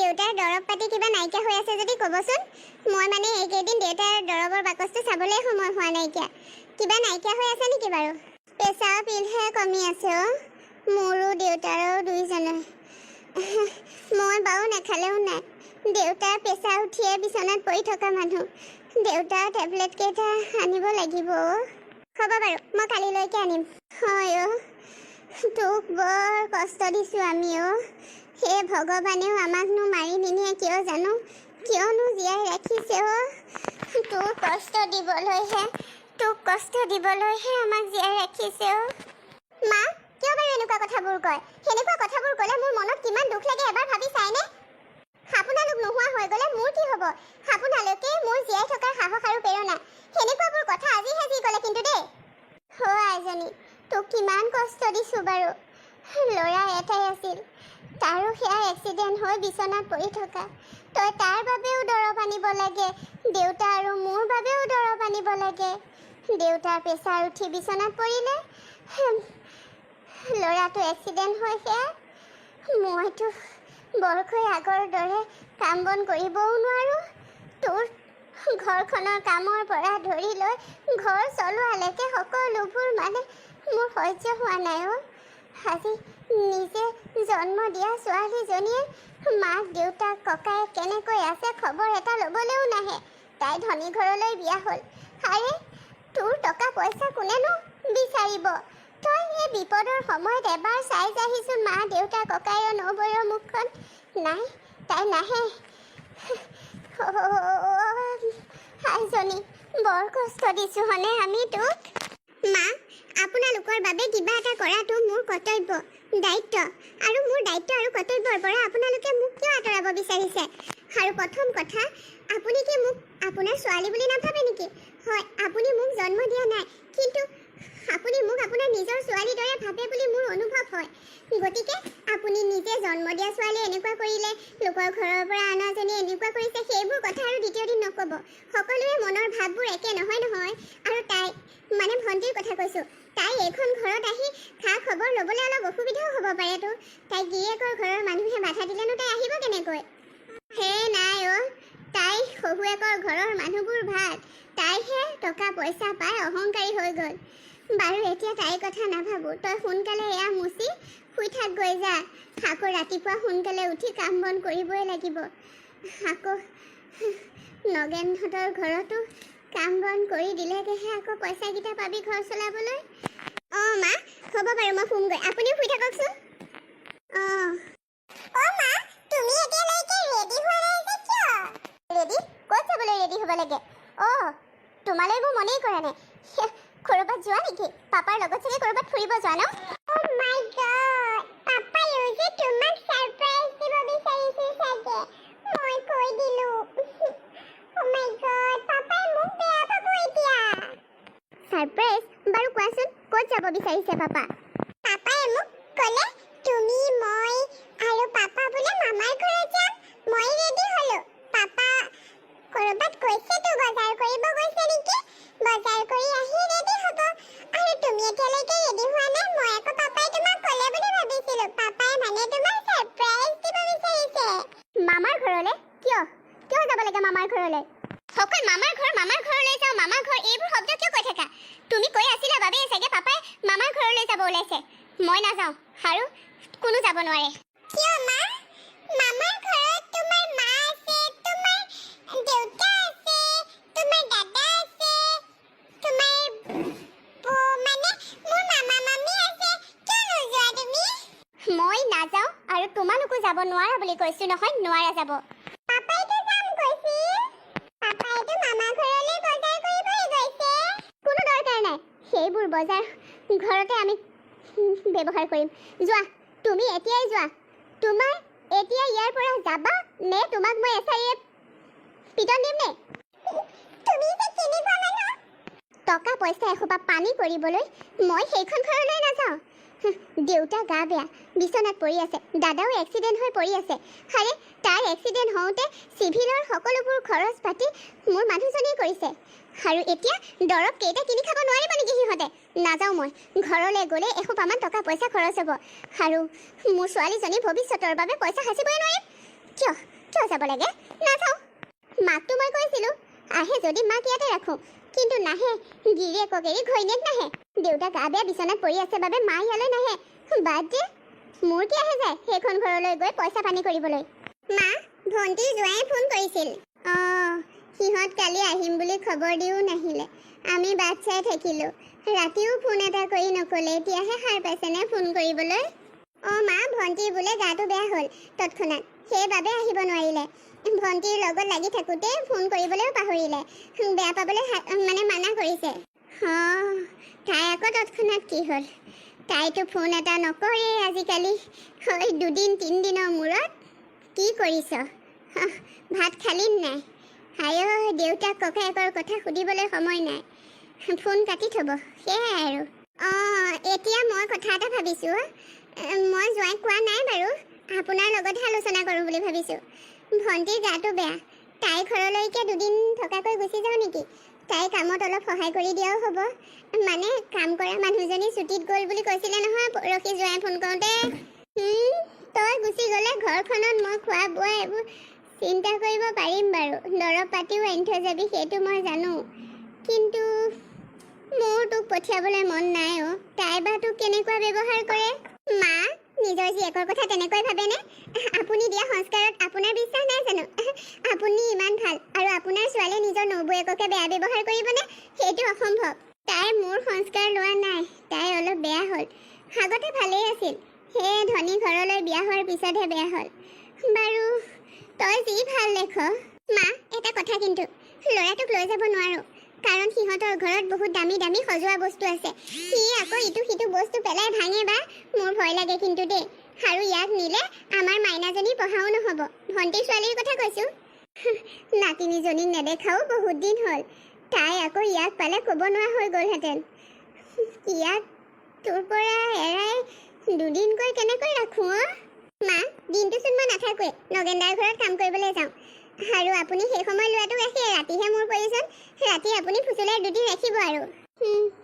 দেউতাৰ দৰৱ পাতি কিবা নাইকিয়া হৈ আছে যদি ক'বচোন। মই মানে এইকেইদিন দেউতাৰ দৰৱৰ বাকচটো চাবলৈ সময় হোৱা নাইকিয়া। কিবা নাইকিয়া হৈ আছে নেকি বাৰু? প্ৰেছাৰৰ পিলহে কমি আছে অ', মোৰো দেউতাৰো দুইজনৰে। মই বাৰু নাখালেও নাই। দেউতাৰ প্ৰেছাৰ উঠিয়ে বিচনাত পৰি থকা মানুহ। দেউতাৰ টেবলেট কেইটা আনিব লাগিব অ'। হ'ব বাৰু, মই কালিলৈকে আনিম। হয় অ', তোক বৰ কষ্ট দিছোঁ আমি অ'। সেই ভগৱানেও আমাকনো মাৰি নিনিয়ে কিয় জানো? কিয়নো জীয়াই ৰাখিছে অ'? তোক কষ্ট দিবলৈহে, তোক কষ্ট দিবলৈহে আমাক জীয়াই ৰাখিছে অ'। মা, কিয় বাৰু এনেকুৱা কথাবোৰ কয়? সেনেকুৱা কথাবোৰ ক'লে মোৰ মনত কিমান দুখ লাগে, এবাৰ ভাবি চায়নে? আপোনালোক নোহোৱা হৈ গ'লে মোৰ কি হ'ব? আপোনালোকেই মোৰ জীয়াই থকাৰ সাহস আৰু প্ৰেৰণা। সেনেকুৱাবোৰ কথা আজিহে যি ক'লে কিন্তু দেই। অ' আইজনী, তোক কিমান কষ্ট দিছোঁ বাৰু। ল'ৰা এটাই আছিল, তাৰো সেয়া এক্সিডেণ্ট হৈ বিচনাত পৰি থকা। তই তাৰ বাবেও দৰৱ আনিব লাগে, দেউতা আৰু মোৰ বাবেও দৰৱ আনিব লাগে। দেউতাৰ প্ৰেছাৰ উঠি বিচনাত পৰিলে, ল'ৰাটো এক্সিডেণ্ট হৈ সেয়া। মইতো বৰকৈ আগৰ দৰে কাম বন কৰিবও নোৱাৰোঁ। তোৰ ঘৰখনৰ কামৰ পৰা ধৰি লৈ ঘৰ চলোৱালৈকে সকলোবোৰ মানে মোৰ সহ্য হোৱা নাই অ'। আজি নিজে জন্ম দিয়া ছোৱালীজনীয়ে মাক দেউতাক ককায়েক কেনেকৈ আছে খবৰ এটা ল'বলৈও নাহে। তাই ধনী ঘৰলৈ বিয়া হ'ল। আৰে, তোৰ টকা পইচা কোনেনো বিচাৰিব? তই এই বিপদৰ সময়ত এবাৰ চাই যাহিচোন মা দেউতা ককাইৰ নবৌৰ মুখখন। নাই, তাই নাহে। আইজনী, বৰ কষ্ট দিছোঁ হয়নে আমি তোক? মা, আপোনালোকৰ বাবে কিবা এটা কৰাটো মোৰ কৰ্তব্য, দায়িত্ব। আৰু মোৰ দায়িত্ব আৰু কৰ্তব্যৰ পৰা আপোনালোকে মোক কিয় আঁতৰাব বিচাৰিছে? আৰু প্ৰথম কথা, আপুনি কি মোক আপোনাৰ ছোৱালী বুলি নাভাবে নেকি? হয়, আপুনি মোক জন্ম দিয়া নাই, কিন্তু আপুনি মোক আপোনাৰ নিজৰ ছোৱালীৰ দৰে ভাবে বুলি মোৰ অনুভৱ হয়। গতিকে আপুনি নিজে জন্ম দিয়া ছোৱালী এনেকুৱা কৰিলে, লোকৰ ঘৰৰ পৰা অনাজনী এনেকুৱা কৰিছে, সেইবোৰ কথা আৰু দ্বিতীয় দিন নক'ব। সকলোৰে মনৰ ভাৱবোৰ একে নহয় নহয়। আৰু তাই, মানে ভণ্টিৰ কথা কৈছোঁ, তাই এইখন ঘৰত আহি খা খবৰ ল'বলৈ অলপ অসুবিধাও হ'ব পাৰেতো। তাই গিৰিয়েকৰ ঘৰৰ মানুহে বাধা দিলেনো তাই আহিব কেনেকৈ? হে নাই অ', তাই শহুৱেকৰ ঘৰৰ মানুহবোৰ ভাল। তাইহে টকা পইচা পাই অহংকাৰী হৈ গ'ল। বাৰু, এতিয়া তাইৰ কথা নাভাবোঁ। তই সোনকালে এয়া মুচি শুই থাকগৈ যা। আকৌ ৰাতিপুৱা সোনকালে উঠি কাম বন কৰিবই লাগিব। আকৌ নগেনহঁতৰ ঘৰতো কাম বন কৰি দিলেগেহে আকৌ পইচাকেইটা পাবি ঘৰ চলাবলৈ। অঁ মা, হ'ব বাৰু, মই শুমগৈ। আপুনিও শুই থাককচোন। অঁ। অ' মা, তুমি এতিয়ালৈকে ৰেডি হোৱা নাই যে কিয়? ৰেডি? ক'ত যাবলৈ ৰেডি হ'ব লাগে? অঁ, তোমালৈ মোৰ মনেই কৰা নাই। ক'ৰবাত যোৱা নেকি? পাপাৰ লগত চাগে ক'ৰবাত ফুৰিব যোৱা ন? অ' মাই গড, পাপায়ো যে তোমাক ছাৰপ্ৰাইজ দিব বিচাৰিছিল চাগে। মই কৈ দিলো। অ' মাই গড, পাপাই মোক বেয়া পাব এতিয়া। ছাৰপ্ৰাইজ? বাৰু কোৱাচোন, ক'ত যাব বিচাৰিছে পাপা? পাপাই মোক ক'লে তুমি, মই আৰু পাপা বোলে মামাৰ ঘৰত যাম। মই ৰেডি হ'লো। পাপা ক'ৰবাত গৈছেতো, বজাৰ কৰিব গৈছে নেকি? বজাৰ কৰি আহি ৰেডি হ'ব। আৰু তুমি এতিয়ালৈকে ৰেডি হোৱা নাই। মই আকৌ পাপাই তোমাক ক'লে বুলি ভাবিছিলো। পাপাই মানে তোমাক ছাৰপ্ৰাইজ দিব বিচাৰিছে। মামাৰ ঘৰলৈ? কিয়, কিয় যাব লাগে মামাৰ ঘৰলৈ? অকল মামাৰ ঘৰ, মামাৰ ঘৰলৈ যাওঁ, মামাৰ ঘৰ, এইবোৰ শব্দ কিয় কৈ থাকা তুমি? কৈ আছিলা বাবেই চাগে পাপাই মামাৰ ঘৰলৈ যাব ওলাইছে। মই নাযাওঁ আৰু কোনো যাব নোৱাৰে। কিয় মা? মামাৰ ঘৰত তোমাৰ মা আছে, তোমাৰ দেউতা আছে, তোমাৰ দাদা আছে, তোমাৰ বৌ, মানে মোৰ মামা মামী আছে। কিয় নোযোৱা তুমি? মই নাযাওঁ আৰু তোমালোকো যাব নোৱাৰা বুলি কৈছো নহয়। নোৱাৰা যাব। পাপাইতো যাম কৈছিল। পাপাইতো মামা ঘৰলৈ বজাৰ কৰিবই গৈছে। কোনো দৰকাৰ নাই সেইবোৰ বজাৰ, ঘৰতে আমি ব্যৱহাৰ কৰিম। যোৱা, তুমি এতিয়াই যোৱা। তোমাৰ এতিয়া ইয়াৰ পৰা যাবা নে তোমাক মই এচাৰিৰে পিটন দিম নে? তুমি যে কেনেকুৱা মানুহ! টকা পইচা এসোপা পানী কৰিবলৈ মই সেইখন ঘৰলৈ নাযাওঁ। দেউতা গা বেয়া, বিচনাত পৰি আছে। দাদাও এক্সিডেণ্ট হৈ পৰি আছে। আৰে, তাৰ এক্সিডেণ্ট হওঁতে চিভিলৰ সকলোবোৰ খৰচ পাতি মোৰ মানুহজনেই কৰিছে। আৰু এতিয়া দৰৱ কেইটা কিনি খাব নোৱাৰিব নেকি সিহঁতে? নাযাওঁ মই। ঘৰলৈ গ'লে এসোপামান টকা পইচা খৰচ হ'ব আৰু মোৰ ছোৱালীজনী ভৱিষ্যতৰ বাবে পইচা সাঁচিবই নোৱাৰিম। কিয়? কিয় যাব লাগে? নাযাওঁ। মাকতো মই কৈছিলোঁ, আহে যদি মাক ইয়াতে ৰাখোঁ, কিন্তু নাহে। গিৰিয়েকক এৰি ঘৈণীয়েক নাহে। দেউতা গা বেয়া, বিচনাত পৰি আছে বাবে মা ইয়ালৈ নাহে। বাদ দে, মোৰ কি আহে যায় সেইখন ঘৰলৈ গৈ পইচা পানী কৰিবলৈ? মা, ভণ্টিৰ জোঁৱায়ে ফোন কৰিছিল। অঁ, সিহঁত কালি আহিম বুলি খবৰ দিও নাহিলে। আমি বাট চাই থাকিলোঁ। ৰাতিও ফোন এটা কৰি নক'লে। এতিয়াহে সাৰ পাইছেনে ফোন কৰিবলৈ? অঁ মা, ভণ্টিৰ বোলে গাটো বেয়া হ'ল তৎক্ষণাত, সেইবাবে আহিব নোৱাৰিলে। ভণ্টিৰ লগত লাগি থাকোঁতে ফোন কৰিবলৈও পাহৰিলে। বেয়া পাবলৈ মানে মানা কৰিছে। অঁ, তাই আকৌ তৎক্ষণাত কি হ'ল? তাইতো ফোন এটা নকৰেই আজিকালি। হয়, দুদিন তিনিদিনৰ মূৰত কি কৰিছ, হাহ, ভাত খালি নাই, আই দেউতাক ককায়েকৰ কথা সুধিবলৈ সময় নাই। ফোন কাটি থ'ব, সেয়াই আৰু। অঁ, এতিয়া মই কথা এটা ভাবিছোঁ। মই জোঁৱাইক কোৱা নাই বাৰু, আপোনাৰ লগতহে আলোচনা কৰোঁ বুলি ভাবিছোঁ। ভণ্টিৰ গাটো বেয়া, তাইৰ ঘৰলৈকে দুদিন থকাকৈ গুচি যাওঁ নেকি? তাইৰ কামত অলপ সহায় কৰি দিয়াও হ'ব। মানে কাম কৰা মানুহজনী ছুটীত গ'ল বুলি কৈছিলে নহয় পৰহি জোঁৱাই ফোন কৰোঁতে। তই গুচি গ'লে ঘৰখনত মই খোৱা বোৱা এইবোৰ চিন্তা কৰিব পাৰিম বাৰু। দৰৱ পাতিও আনি থৈ যাবি, সেইটো মই জানো। কিন্তু মোৰ তোক পঠিয়াবলৈ মন নাই অ'। তাই বা তোক কেনেকুৱা ব্যৱহাৰ কৰে? মা, নিজৰ জীয়েকৰ কথা তেনেকৈ ভাবেনে? আপুনি দিয়া সংস্কাৰত আপোনাৰ বিশ্বাস নাই জানো? আপুনি ইমান ভাল আৰু আপোনাৰ ছোৱালীয়ে নিজৰ নবৌয়েককে বেয়া ব্যৱহাৰ কৰিবনে? সেইটো অসম্ভৱ। তাই মোৰ সংস্কাৰ লোৱা নাই। তাই অলপ বেয়া হ'ল। আগতে ভালেই আছিল। সেয়ে ধনী ঘৰলৈ বিয়া হোৱাৰ পিছতহে বেয়া হ'ল। বাৰু, তই যি ভাল দেখ। মা, এটা কথা কিন্তু, ল'ৰাটোক লৈ যাব নোৱাৰো, কাৰণ সিহঁতৰ ঘৰত বহুত দামী দামী সজোৱা বস্তু আছে। সি আকৌ ইটো সিটো বস্তু পেলাই ভাঙে বা, মোৰ ভয় লাগে কিন্তু দেই। আৰু ইয়াক নিলে আমাৰ মাইনাজনী পঢ়াও নহ'ব। ভণ্টি ছোৱালীৰ কথা কৈছোঁ। নাতিনীজনীক নেদেখাও বহুত দিন হ'ল। তাই আকৌ ইয়াক পালে ক'ব নোৱাৰা হৈ গ'লহেঁতেন। ইয়াক তোৰ পৰা এৰাই দুদিনকৈ কেনেকৈ ৰাখোঁ অ'? মা, দিনটোচোন মই নাথাকোৱে, নগেনদাৰ ঘৰত কাম কৰিবলৈ যাওঁ। আৰু আপুনি সেই সময় ল'ৰাটোক ৰাখে, ৰাতিহে মোৰ প্ৰয়োজন। ৰাতি আপুনি ফুচুলাই দুদিন ৰাখিব আৰু।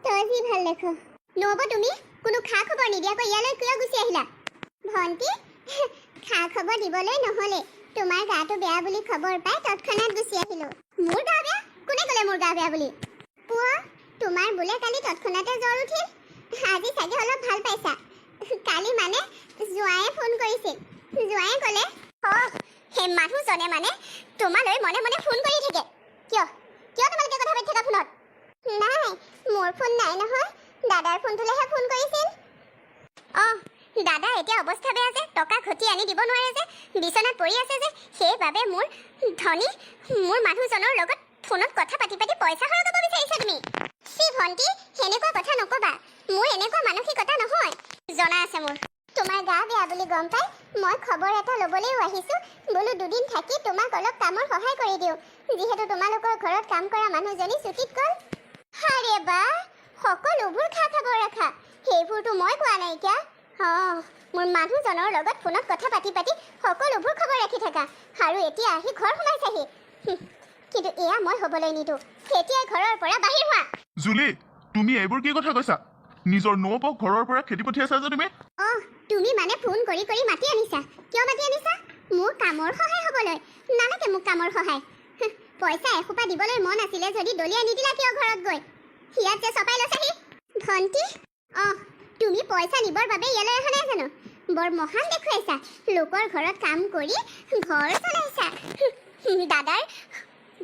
তই যি ভাল দেখ। নবৌ, তুমি কোনো খা খবৰ নিদিয়াকৈ ইয়ালৈ কিয় গুচি আহিলা? ভণ্টি, খা খবৰ দিবলৈ নহ'লে তোমাৰ গাটো বেয়া বুলি খবৰ পাই তৎক্ষণাত গুচি আহিলো। মোৰ গা বেয়া? কোনে ক'লে মোৰ গা বেয়া বুলি? পুৱা তোমাৰ বোলে কালি তৎক্ষণাতে জ্বৰ উঠিল। আজি চাগে অলপ ভাল পাইছা। কালি মানে জোঁৱায়ে ফোন কৰিছিল। জোঁৱায়ে ক'লে, অ সেই মানুহজনে মানে তোমালৈ মনে মনে ফোন কৰি থাকে। কিয়, কিয় তোমালোকে কথা পাতি থাকা ফোনত? নাই, মোৰ ফোন নাই নহয়, দাদাৰ ফোনটোলৈহে ফোন কৰিছিল। অঁ, দাদা এতিয়া অৱস্থা বেয়া যে, টকা ঘটি আনি দিব নোৱাৰে যে, বিচনাত পৰি আছে যে, সেইবাবে মোৰ ধনী, মোৰ মানুহজনৰ লগত ফোনত কথা পাতি পাতি পইচা সৰকাব বিচাৰিছা তুমি? চি ভণ্টি, সেনেকুৱা কথা নকবা। মোৰ এনেকুৱা মানসিকতা নহয়, জনা আছে মোৰ। তোমাৰ গা বেয়া বুলি গম পাই মই খবৰ এটা ল'বলৈও আহিছোঁ। বোলো দুদিন থাকি তোমাক অলপ কামৰ সহায় কৰি দিওঁ, যিহেতু তোমালোকৰ ঘৰত কাম কৰা মানুহজনী ছুটীত গ'ল। আৰে বা, সকলোবোৰ খা খবৰ ৰাখা, সেইবোৰতো মই কোৱা নাইকিয়া। অঁ, মোৰ মানুহজনৰ লগত ফোনত কথা পাতি পাতি সকলোবোৰ খবৰ ৰাখি থাকা আৰু এতিয়া আহি ঘৰ সোমাইছাহি। কিন্তু এয়া মই হ'বলৈ নিদিওঁ। এতিয়াই ঘৰৰ পৰা বাহিৰ হোৱা। জুলি, তুমি এইবোৰ কি কথা কৈছা? নিজৰ নবৌক ঘৰৰ পৰা খেদি পঠিয়াইছা যে তুমি? অঁ, তুমি মানে ফোন কৰি কৰি মাতি আনিছা। কিয় মাতি আনিছা? মোৰ কামৰ সহায় হ'বলৈ? নালাগে মোক কামৰ সহায়। পইচা এসোপা দিবলৈ মন আছিলে যদি দলিয়াই নিদিলা কিয় ঘৰত গৈ? ইয়াত যে চপাই লৈছাহি। ভণ্টি, অঁ, তুমি পইচা নিবৰ বাবে ইয়ালৈ অহা নাই জানো? বৰ মহান দেখুৱাইছা, লোকৰ ঘৰত কাম কৰি ঘৰ চলাইছা,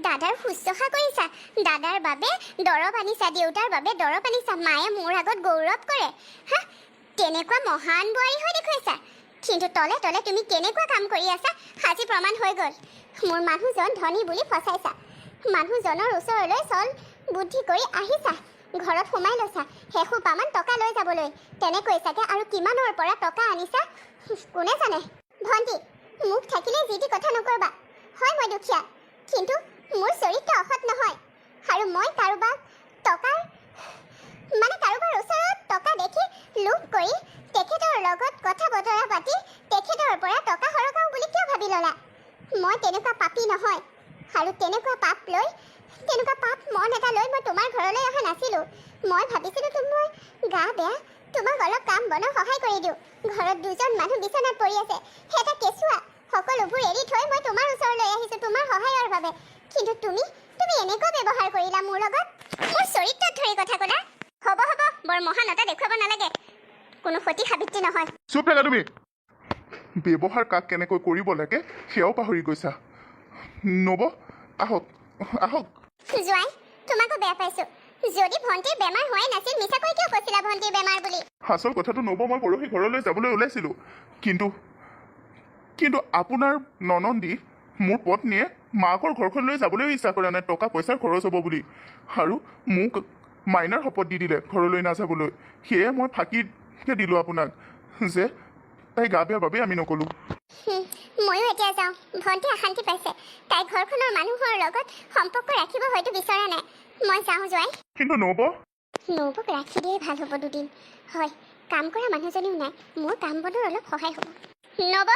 দাদাৰ শুশ্ৰূষা কৰিছা, দাদাৰ বাবে দৰৱ আনিছা, দেউতাৰ বাবে দৰৱ আনিছা। মায়ে মোৰ আগত গৌৰৱ কৰে। হা, তেনেকুৱা মহান বোৱাৰী হৈ দেখুৱাইছা, কিন্তু তলে তলে তুমি কেনেকুৱা কাম কৰি আছা আজি প্ৰমাণ হৈ গ'ল। মোৰ মানুহজন ধনী বুলি ফচাইছা। মানুহজনৰ ওচৰলৈ চল বুদ্ধি কৰি আহিছা, ঘৰত সোমাই লৈছা এসোপামান টকা লৈ যাবলৈ। তেনেকৈ চাগে আৰু কিমানৰ পৰা টকা আনিছা কোনে জানে। ভণ্টি, মুখ থাকিলে যি টি কথা নকবা। হয়, মই দুখীয়া, কিন্তু মোৰ চৰিত্ৰ অসৎ নহয়। আৰু মই কাৰোবাক টকাৰ মানে কাৰোবাৰ ওচৰত টকা দেখি লোভ কৰি তেখেতৰ লগত কথা বতৰা পাতি তেখেতৰ পৰা টকা সৰকাওঁ বুলি কিয় ভাবি ল'লা? মই তেনেকুৱা পাপী নহয় আৰু তেনেকুৱা পাপ লৈ, তেনেকুৱা পাপ মন এটা লৈ মই তোমাৰ ঘৰলৈ অহা নাছিলোঁ। মই ভাবিছিলোঁ তোমাৰ গা বেয়া, তোমাক অলপ কাম বনত সহায় কৰি দিওঁ। ঘৰত দুজন মানুহ বিচনাত পৰি আছে, এটা কেঁচুৱা, সকলোবোৰ এৰি থৈ মই তোমাৰ ওচৰলৈ আহিছোঁ তোমাৰ সহায়ৰ বাবে, কিন্তু তুমি তুমি এনেকুৱা ব্যৱহাৰ কৰিলা মোৰ লগত, মোৰ চৰিত্ৰত ধৰি কথা ক'লা। হ'ব হ'ব, বৰ মহানতা দেখুৱাব নালাগে, কোনো সতী সাবিত্ৰী নহয়। চুপ থাকা তুমি। ব্যৱহাৰ কাক কেনেকৈ কৰিব লাগে সেয়াও পাহৰি গৈছা। নব, আহক আহক। জোঁৱাই, তোমাকো বেয়া পাইছো। যদি ভণ্টিৰ বেমাৰ হোৱাই নাছিল, মিছাকৈ কিয় কৈছিলা ভণ্টিৰ বেমাৰ বুলি? আচল কথাটো নব, মই পৰহি ঘৰলৈ যাবলৈ ওলাইছিলোঁ, কিন্তু কিন্তু আপোনাৰ ননন্দী, মোৰ পত্নীয়ে মাকৰ ঘৰখনলৈ যাবলৈও ইচ্ছা কৰা নাই, টকা পইচাৰ খৰচ হ'ব বুলি, আৰু মোক মাইনাৰ শপত দি দিলে ঘৰলৈ নাযাবলৈ। সেয়ে মই ফাঁকিকে দিলোঁ আপোনাক যে তাই গা বেয়া বাবে আমি নক'লোঁ। ময়ো এতিয়া যাওঁ। ভণ্টি অশান্তি পাইছে, তাই ঘৰখনৰ মানুহৰ লগত সম্পৰ্ক ৰাখিব হয়তো বিচৰা নাই। মই যাওঁ জোঁৱাই। কিন্তু নব। নবৌক ৰাখি দিয়েই ভাল হ'ব দুদিন। হয়, কাম কৰা মানুহজনীও নাই, মোৰ কাম বনৰ অলপ সহায় হ'ব। নব,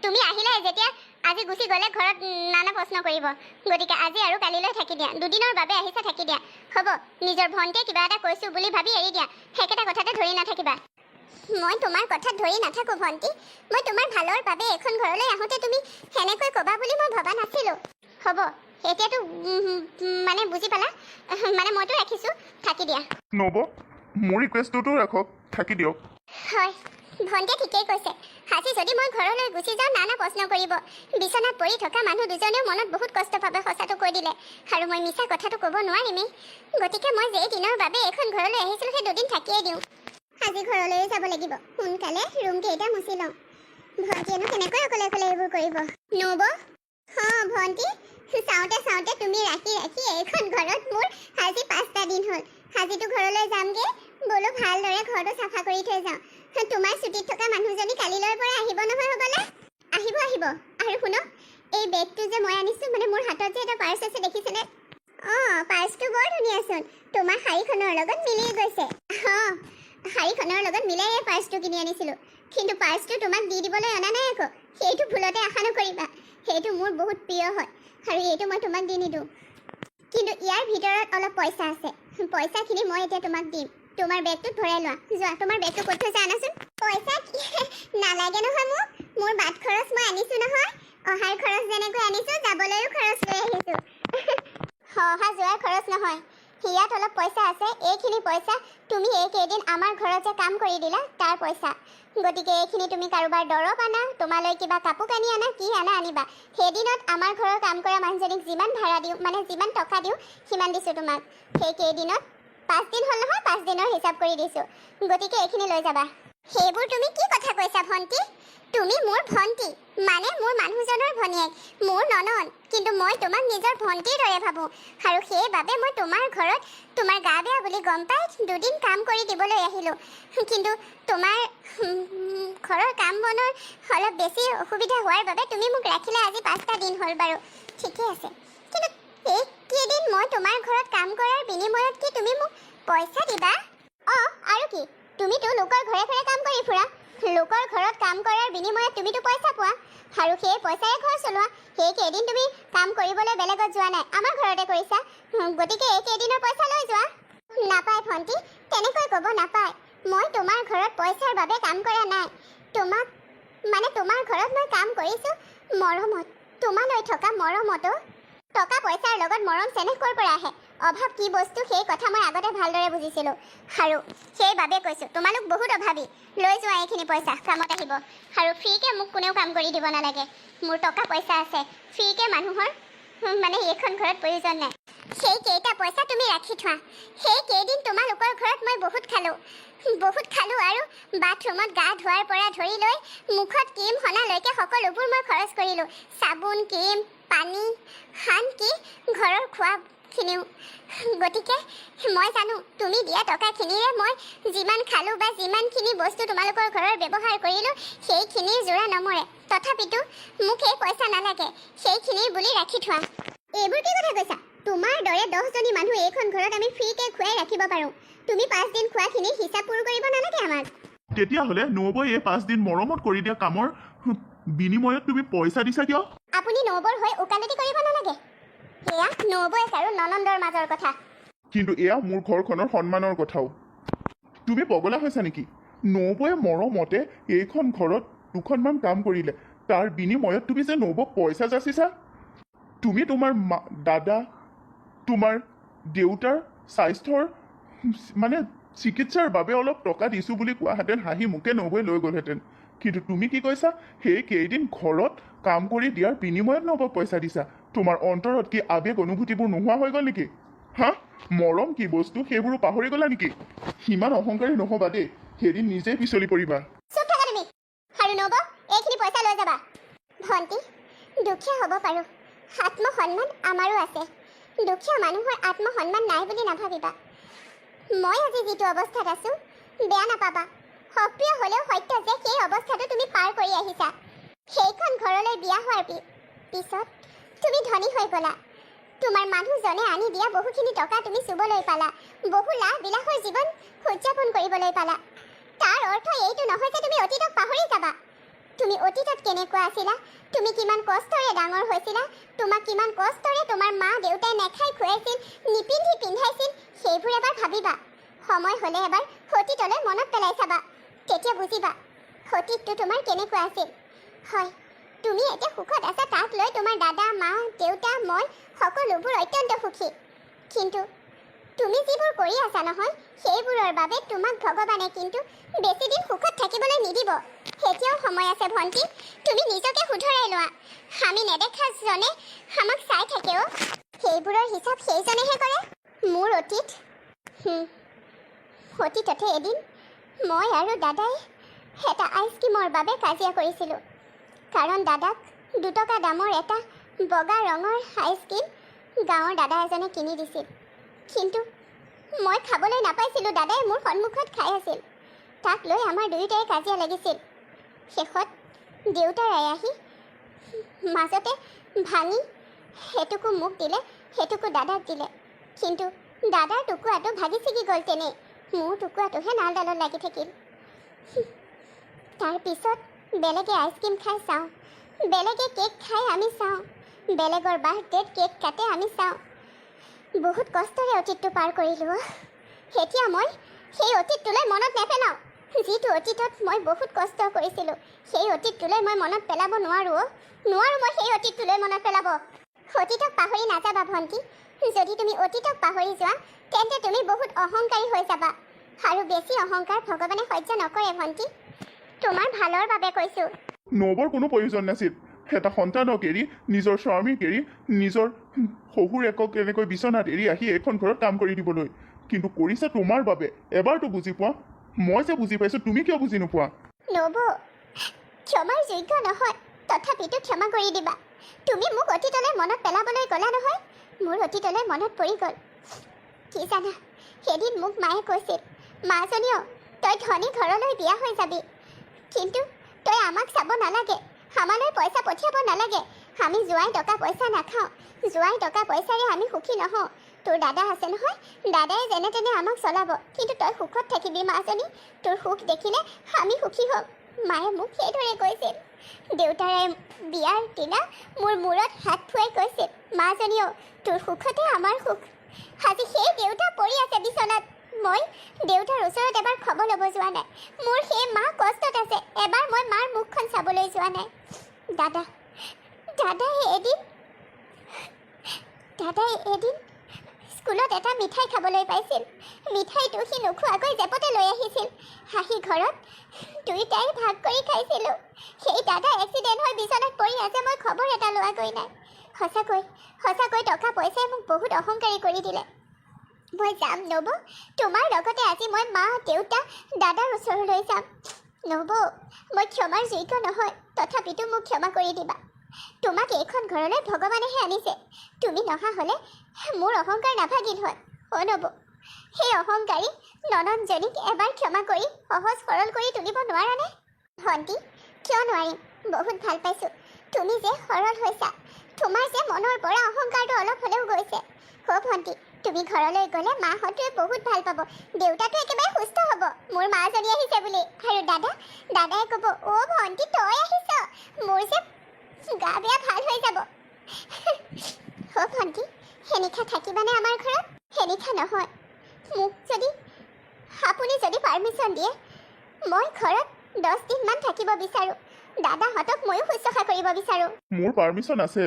তুমি আহিলে যেতিয়া, আজি গুচি গ'লে ঘৰত নানা প্ৰশ্ন কৰিব। গতিকে আজি আৰু কালিলৈ থাকি দিয়া। দুদিনৰ বাবে আহিছা, থাকি দিয়া। হ'ব, নিজৰ ভণ্টিয়ে কিবা এটা কৈছোঁ বুলি ভাবি এৰি দিয়া, একেটা কথাতে ধৰি নাথাকিবা। মই তোমাৰ কথাত ধৰি নাথাকোঁ ভণ্টি। মই তোমাৰ ভালৰ বাবে এখন ঘৰলৈ আহোঁতে তুমি সেনেকৈ ক'বা বুলি মই ভবা নাছিলোঁ। হ'ব, এতিয়াতো মানে বুজি পালা, মানে মইতো ৰাখিছোঁ, থাকি দিয়া। নব, মোৰ ৰিকুৱেষ্টটোতো ৰাখক, থাকি দিয়ক। হয়, ভণ্টিয়ে ঠিকেই কৈছে। আজি যদি মই ঘৰলৈ গুচি যাওঁ, নানা প্ৰশ্ন কৰিব। বিচনাত পৰি থকা মানুহ দুজনেও মনত বহুত কষ্ট পাব সঁচাটো কৈ দিলে, আৰু মই মিছা কথাটো ক'ব নোৱাৰিমেই। গতিকে মই যেই দিনৰ বাবে এইখন ঘৰলৈ আহিছিলোঁ, সেই দুদিন থাকিয়েই দিওঁ। আজি ঘৰলৈও যাব লাগিব, সোনকালে ৰুম কেইটা মুচি লওঁ। ভণ্টিয়েনো কেনেকৈ অকলে অকলে এইবোৰ কৰিব? নব। অঁ ভণ্টি, চাওঁতে চাওঁতে তুমি ৰাখি ৰাখি এইখন ঘৰত মোৰ আজি 5টা দিন হ'ল। আজিতো ঘৰলৈ যামগৈ, বোলো ভালদৰে ঘৰটো চাফা কৰি থৈ যাওঁ। তোমাৰ ছুটীত থকা মানুহজনী কালিলৈৰ পৰা আহিব নহয় হ'বলা? আহিব আহিব। আৰু শুনক, এই বেগটো যে মই আনিছোঁ, মানে মোৰ হাতত যে এটা পাৰ্চ আছে, দেখিছেনে? অঁ, পাৰ্চটো বৰ ধুনীয়াচোন, তোমাৰ শাৰীখনৰ লগত মিলি গৈছে। অঁ, শাৰীখনৰ লগত মিলাই এই পাৰ্চটো কিনি আনিছিলোঁ। কিন্তু পাৰ্চটো তোমাক দি দিবলৈ অনা নাই আকৌ, সেইটো ভুলতে আশা নকৰিবা। সেইটো মোৰ বহুত প্ৰিয় হয় আৰু এইটো মই তোমাক দি নিদিওঁ। কিন্তু ইয়াৰ ভিতৰত অলপ পইচা আছে, পইচাখিনি মই এতিয়া তোমাক দিম। তোমাৰ বেগটোত ভৰাই লোৱা। যোৱা, তোমাৰ বেগটো ক'ত থৈছা আনাচোন। পইচা নালাগে নহয় মোক। মোৰ বাট খৰচ মই আনিছোঁ নহয়। অহাৰ খৰচ যেনেকৈ আনিছোঁ, যাবলৈও খৰচ লৈ আহিছোঁ। অহা যোৱাৰ খৰচ নহয়, ইয়াত অলপ পইচা আছে। এইখিনি পইচা তুমি এইকেইদিন আমাৰ ঘৰত যে কাম কৰি দিলা তাৰ পইচা। গতিকে এইখিনি তুমি কাৰোবাৰ দৰৱ আনা, তোমালৈ কিবা কাপোৰ কানি আনা, কি আনা আনিবা। সেইদিনত আমাৰ ঘৰৰ কাম কৰা মানুহজনীক যিমান ভাড়া দিওঁ, মানে যিমান টকা দিওঁ, সিমান দিছোঁ তোমাক। সেই কেইদিনত 5 দিন হ'ল নহয়, 5 দিনৰ হিচাপ কৰি দিছোঁ। গতিকে এইখিনি লৈ যাবা। সেইবোৰ তুমি কি কথা কৈছা ভণ্টি? তুমি মোৰ ভণ্টি, মানে মোৰ মানুহজনৰ ভনীয়েক, মোৰ ননদ। কিন্তু মই তোমাক নিজৰ ভণ্টিৰ দৰে ভাবোঁ আৰু সেইবাবে মই তোমাৰ ঘৰত তোমাৰ গা বেয়া বুলি গম পাই দুদিন কাম কৰি দিবলৈ আহিলোঁ। কিন্তু তোমাৰ ঘৰৰ কাম বনৰ অলপ বেছি অসুবিধা হোৱাৰ বাবে তুমি মোক ৰাখিলা। আজি 5টা দিন হ'ল বাৰু, ঠিকে আছে। কিন্তু এইকেইদিন মই তোমাৰ ঘৰত কাম কৰাৰ বিনিময়ত কি তুমি মোক পইচা দিবা? অঁ, আৰু কি? তুমিতো লোকৰ ঘৰে ঘৰে কাম কৰি ফুৰা। লোকৰ ঘৰত কাম কৰাৰ বিনিময়ত তুমিতো পইচা পোৱা আৰু সেই পইচাৰে ঘৰ চলোৱা। সেই কেইদিন তুমি কাম কৰিবলৈ বেলেগত যোৱা নাই, আমাৰ ঘৰতে কৰিছা। গতিকে এই কেইদিনৰ পইচা লৈ যোৱা। নাপায় ভণ্টি, তেনেকৈ ক'ব নাপায়। মই তোমাৰ ঘৰত পইচাৰ বাবে কাম কৰা নাই। তোমাক, মানে তোমাৰ ঘৰত মই কাম কৰিছোঁ মৰমত, তোমালৈ থকা মৰমতো। টকা পইচাৰ লগত মৰম চেনেহ ক'ৰ পৰা আহে? অভাৱ কি বস্তু সেই কথা মই আগতে ভালদৰে বুজিছিলোঁ আৰু সেইবাবে কৈছোঁ, তোমালোক বহুত অভাৱী। লৈ যোৱা এইখিনি পইচা, কামত আহিব। আৰু ফ্ৰীকে মোক কোনেও কাম কৰি দিব নালাগে। মোৰ টকা পইচা আছে, ফ্ৰীকে মানুহৰ মানে এইখন ঘৰত প্ৰয়োজন নাই। সেই কেইটা পইচা তুমি ৰাখি থোৱা। সেই কেইদিন তোমালোকৰ ঘৰত মই বহুত খালোঁ, বহুত খালোঁ আৰু বাথৰুমত গা ধোৱাৰ পৰা ধৰি লৈ মুখত ক্ৰীম সনালৈকে সকলোবোৰ মই খৰচ কৰিলোঁ, চাবোন, ক্ৰীম, পানী, আনকি ঘৰৰ খোৱাখিনিও। গতিকে মই জানো তুমি দিয়া টকাখিনিৰে মই যিমান খালোঁ বা যিমানখিনি বস্তু তোমালোকৰ ঘৰৰ ব্যৱহাৰ কৰিলোঁ, সেইখিনিৰ যোৰা নমৰে। তথাপিতো মোক সেই পইচা নালাগে, সেইখিনি বুলি ৰাখি থোৱা। এইবোৰ কি কথা কৈছা? তোমাৰ দৰে 10জনী মানুহ এইখন ঘৰত আমি ফ্ৰীকে খুৱাই ৰাখিব পাৰোঁ। তুমি 5 দিন খোৱাখিনি হিচাপ পূৰ কৰিব নালাগে আমাক। তেতিয়াহ'লে নবৌই এই 5 দিন মৰমত কৰি দিয়া কামৰ বিনিময়ত তুমি পইচা দিছা কিয়? আপুনি নবৌৰ হৈ ওকালতি কৰিব নালাগে। সেয়া নবৌৱেক আৰু ননন্দৰ মাজৰ কথা। কিন্তু এয়া মোৰ ঘৰখনৰ সন্মানৰ কথাও। তুমি পগলা হৈছা নেকি? নবৌয়ে মৰমতে এইখন ঘৰত দুখনমান কাম কৰিলে, তাৰ বিনিময়ত তুমি যে নবৌক পইচা যাচিছা। তুমি তোমাৰ মা, দাদা, তোমাৰ দেউতাৰ স্বাস্থ্যৰ মানে চিকিৎসাৰ বাবে অলপ টকা দিছোঁ বুলি কোৱাহেঁতেন হাঁহি মুখে নবৌৱে লৈ গ'লহেঁতেন। কিন্তু তুমি কি কৈছা? সেই কেইদিন ঘৰত কাম কৰি দিয়াৰ বিনিময়ত নবৌক পইচা দিছা। তোমাৰ অন্তৰত কি আৱেগ অনুভূতিবোৰ নোহোৱা হৈ গ'ল নেকি? হা, মৰম কি বস্তু সেইবোৰো পাহৰি গ'লা নেকি? সিমান অহংকাৰী নহ'বা দেই, সেইদিন নিজেই পিছলি পৰিবা। চুপ থাকা তুমি। আৰু নবৌ, এইখিনি পইচা লৈ যাবা। ভণ্টি, দুখীয়া হ'ব পাৰোঁ, আত্মসন্মান আমাৰো আছে। দুখীয়া মানুহৰ আত্মসন্মান নাই বুলি নাভাবিবা। মই আজি যিটো অৱস্থাত আছোঁ, বেয়া নাপাবা, সক্ৰিয় হ'লেও সত্য যে সেই অৱস্থাটো তুমি পাৰ কৰি আহিছা। সেইখন ঘৰলৈ বিয়া হোৱাৰ পিছত তুমি ধনী হৈ গ'লা। তোমাৰ মানুহজনে আনি দিয়া বহুখিনি টকা তুমি চুবলৈ পালা, বহু লাহ বিলাসৰ জীৱন উদযাপন কৰিবলৈ পালা। তাৰ অৰ্থ এইটো নহয় যে তুমি অতীতক পাহৰি যাবা। তুমি অতীতত কেনেকুৱা আছিলা, তুমি কিমান কষ্টৰে ডাঙৰ হৈছিলা, তোমাক কিমান কষ্টৰে তোমাৰ মা দেউতাই নেখাই খুৱাইছিল, নিপিন্ধি পিন্ধাইছিল, সেইবোৰ এবাৰ ভাবিবা। সময় হ'লে এবাৰ অতীতলৈ মনত পেলাই চাবা, তেতিয়া বুজিবা অতীতটো তোমাৰ কেনেকুৱা আছিল। হয়, তুমি এতিয়া সুখত আছা, তাক লৈ তোমাৰ দাদা, মা, দেউতা, মই সকলোবোৰ অত্যন্ত সুখী। কিন্তু তুমি যিবোৰ কৰি আছা নহয়, সেইবোৰৰ বাবে তোমাক ভগৱানে কিন্তু বেছিদিন সুখত থাকিবলৈ নিদিব। এতিয়াও সময় আছে ভণ্টি, তুমি নিজকে শুধৰাই লোৱা। আমি নেদেখাজনে আমাক চাই থাকে অ'। সেইবোৰৰ হিচাপ সেইজনেহে কৰে। মোৰ অতীত, অতীততে এদিন মই আৰু দাদাই এটা আইচক্ৰীমৰ বাবে কাজিয়া কৰিছিলোঁ, কাৰণ দাদাক 2 টকা দামৰ এটা বগা ৰঙৰ আইচক্ৰীম গাঁৱৰ দাদা এজনে কিনি দিছিল। কিন্তু মই খাবলৈ নাপাইছিলোঁ, দাদাই মোৰ সন্মুখত খাই আছিল। তাক লৈ আমাৰ দুয়োটাই কাজিয়া লাগিছিল। শেষত দেউতাৰাই আহি মাজতে ভাঙি সেইটুকু মোক দিলে, সেইটুকু দাদাক দিলে। কিন্তু দাদাৰ টুকুৰাটো ভাগি ছিগি গ'ল তেনেই, মোৰ টুকুৰাটোহে নালডালত লাগি থাকিল। তাৰপিছত বেলেগে আইচক্ৰীম খাই চাওঁ, বেলেগে কেক খাই আমি চাওঁ, বেলেগৰ বাৰ্থডেত কেক কাটে আমি চাওঁ। বহুত কষ্টৰে অতীতটো পাৰ কৰিলোঁ অ'। এতিয়া মই সেই অতীতটোলৈ মনত নেপেলাওঁ। যিটো অতীতত মই বহুত কষ্ট কৰিছিলোঁ, সেই অতীতটোলৈ মই মনত পেলাব নোৱাৰোঁ অ'। নোৱাৰোঁ মই সেই অতীতটোলৈ মনত পেলাব। অতীতক পাহৰি নাযাবা ভণ্টি। যদি তুমি অতীতক পাহৰি যোৱা, তেন্তে তুমি বহুত অহংকাৰী হৈ যাবা আৰু বেছি অহংকাৰ ভগৱানে সহ্য নকৰে। ভণ্টি, তোমাৰ ভালৰ বাবে কৈছোঁ। নবৌৰ কোনো প্ৰয়োজন নাছিল এটা সন্তানক এৰি, নিজৰ স্বামীক এৰি, নিজৰ শহুৰেকক এনেকৈ বিচনাত এৰি আহি এইখন ঘৰত কাম কৰি দিবলৈ। কিন্তু কৰিছে তোমাৰ বাবে। এবাৰতো বুজি পোৱা। মই যে বুজি পাইছোঁ, তুমি কিয় বুজি নোপোৱা? নবৌ, ক্ষমাৰ যোগ্য নহয়, তথাপিতো ক্ষমা কৰি দিবা। তুমি মোক অতীতলৈ মনত পেলাবলৈ ক'লা নহয়, মোৰ অতীতলৈ মনত পৰি গ'ল। কি জানা, সেইদিন মোক মায়ে কৈছিল, "মাজনীও, তই ধনী ঘৰলৈ বিয়া হৈ যাবি, কিন্তু তই আমাক চাব নালাগে, আমালৈ পইচা পঠিয়াব নালাগে। আমি জোঁৱাই টকা পইচা নাখাওঁ, জোঁৱাই টকা পইচাৰে আমি সুখী নহওঁ। তোৰ দাদা আছে নহয়, দাদাই যেনে তেনে আমাক চলাব, কিন্তু তই সুখত থাকিবি মাজনী, তোৰ সুখ দেখিলে আমি সুখী হ'ম।" মায়ে মোক সেইদৰে কৈছিল। দেউতাৰে বিয়াৰ দিনা মোৰ মূৰত হাত ফুৱাই কৈছিল, "মাজনীও, তোৰ সুখতে আমাৰ সুখ।" আজি সেই দেউতা পৰি আছে বিচনাত, মই দেউতাৰ ওচৰত এবাৰ খবৰ ল'ব যোৱা নাই। মোৰ সেই মা কষ্টত আছে, এবাৰ মই মাৰ মুখখন চাবলৈ যোৱা নাই। দাদাই এদিন স্কুলত এটা মিঠাই খাবলৈ পাইছিল। মিঠাইটো সি নোখোৱাকৈ জেপতে লৈ আহিছিল, হাঁহি ঘৰত দুয়োটাই ভাগ কৰি খাইছিলোঁ। সেই দাদা এক্সিডেণ্ট হৈ বিচনাত পৰি আছে, মই খবৰ এটা লোৱাগৈ নাই। সঁচাকৈ সঁচাকৈ টকা পইচাই মোক বহুত অহংকাৰী কৰি দিলে। মই যাম নবৌ, তোমাৰ লগতে আজি মই মা, দেউতা, দাদাৰ ওচৰলৈ যাম। নবৌ, মই ক্ষমাৰ যোগ্য নহয়, তথাপিতো মোক ক্ষমা কৰি দিবা। তোমাক এইখন ঘৰলৈ ভগৱানেহে আনিছে। তুমি নহা হ'লে মোৰ অহংকাৰ নাভাগিল হয়। অ' নবৌ, সেই অহংকাৰী ননদজনীক এবাৰ ক্ষমা কৰি সহজ সৰল কৰি তুলিব নোৱাৰানে? ভণ্টি, কিয় নোৱাৰিম? বহুত ভাল পাইছোঁ তুমি যে সৰল হৈছা, তোমাৰ যে মনৰ পৰা অহংকাৰটো অলপ হ'লেও গৈছে। অ' ভণ্টি, তুমি ঘৰলৈ গ'লে মাহঁতে বহুত ভাল পাব। দেউতাটো একেবাৰে সুস্থ হ'ব, মোৰ মাজনী আহিছে বুলি। আৰু দাদা, দাদাই ক'ব, "অ' ভণ্টি, তই আহিছ, মোৰ যে গা বেয়া ভাল হৈ যাব।" অ' ভণ্টি, সেনিশা থাকিবানে আমাৰ ঘৰত? সেনিশা নহয়, মোক যদি আপুনি যদি পাৰ্মিশ্যন দিয়ে, মই ঘৰত 10 দিনমান থাকিব বিচাৰোঁ। দাদাহঁতক ময়ো শুশ্ৰূষা কৰিব বিচাৰোঁ। মোৰ পাৰ্মিশ্যন আছে,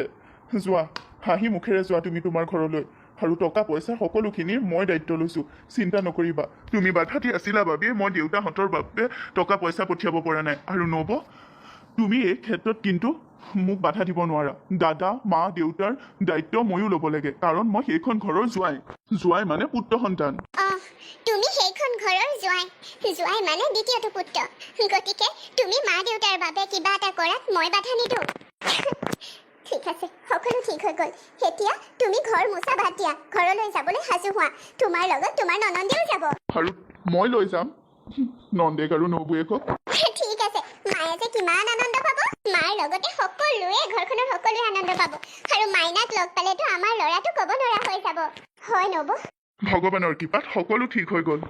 যোৱা, হাঁহি মুখেৰে যোৱা তুমি তোমাৰ ঘৰলৈ। আৰু টকা পইচা সকলোখিনিৰ মই দায়িত্ব লৈছোঁ, চিন্তা নকৰিবা। তুমি বাধা দি আছিলা বাবে মই দেউতাহঁতৰ বাবে টকা পইচা পঠিয়াব পৰা নাই। আৰু নব, তুমি এই ক্ষেত্ৰত কিন্তু মোক বাধা দিব নোৱাৰা। দাদা, মা, দেউতাৰ দায়িত্ব ময়ো ল'ব লাগে, কাৰণ মই সেইখন ঘৰৰ জোঁৱাই। জোঁৱাই মানে পুত্ৰ সন্তান। অহ, তুমি সেইখন ঘৰৰ জোঁৱাই। জোঁৱাই মানে দ্বিতীয়টো পুত্ৰ। গতিকে তুমি মা দেউতাৰ বাবে কিবা এটা কৰাত মই বাধা নিদিওঁ। ঠিক আছে, সকলো ঠিক হৈ গ'ল। এতিয়া তুমি ঘৰ মোচা বাদ দিয়া, ঘৰলৈ যাবলৈ সাজু হোৱা। তোমাৰ লগত তোমাৰ ননন্দেও যাব। আৰু মই লৈ যাম নন্দেক আৰু নবৌৱেকক। ঠিক আছে। মায়ে যে কিমান আনন্দ পাব! মাৰ লগতে সকলোৱে, ঘৰখনৰ সকলোৱে আনন্দ পাব। আৰু মাইনাক লগ পালেতো আমাৰ ল'ৰাটো ক'ব নোৱাৰা হৈ যাব। হয় নবৌ? ভগৱানৰ কৃপাত সকলো ঠিক হৈ গ'ল।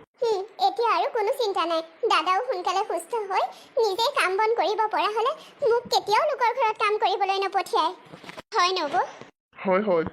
এতিয়া আৰু কোনো চিন্তা নাই। দাদাও সোনকালে সুস্থ হৈ নিজে কাম বন কৰিব পৰা হ'লে মোক কেতিয়াও লোকৰ ঘৰত কাম কৰিবলৈ নপঠিয়ায়। হয় নবৌ? হয় হয়।